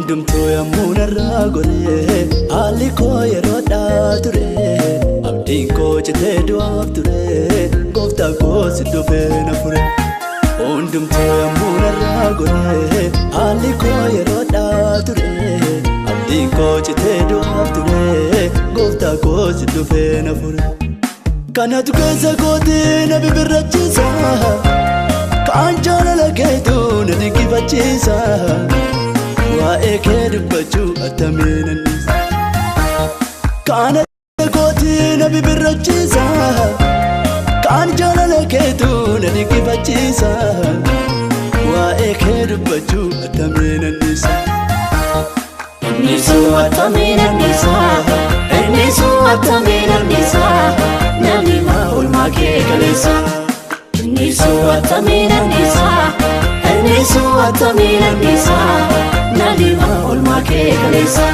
Hundumtuu yommuu narraa goree, haalli koo yeroodhaa ture. Abdiin koo citee du'aaf ture, gooftaa koo si dhufee na fure. Hundumtuu yommuu narraa goree, haalli koo yeroodhaa ture. Abdiin koo citee du'aaf ture, gooftaa koo si dhufee na fure. Kanatu keessa kootii na bibirrachiisa. Kaan jaalala keetu na dinqifachiisa. Waa'ee kee dubbachuu attamiin anniisa. Kaan kootii na bibirrachiisa. Kaan jaalala keetu na dinqifachiisa. Waa'ee kee dubbachuu attamiin anniisa. Innisu attamiin anniisa, innisu attamiin anniisa, namni maa oolmaa kee kaleessa. Innisu attamiin anniisa, innisu attamiin anniisa, namni maa oolmaa kee kaleessa.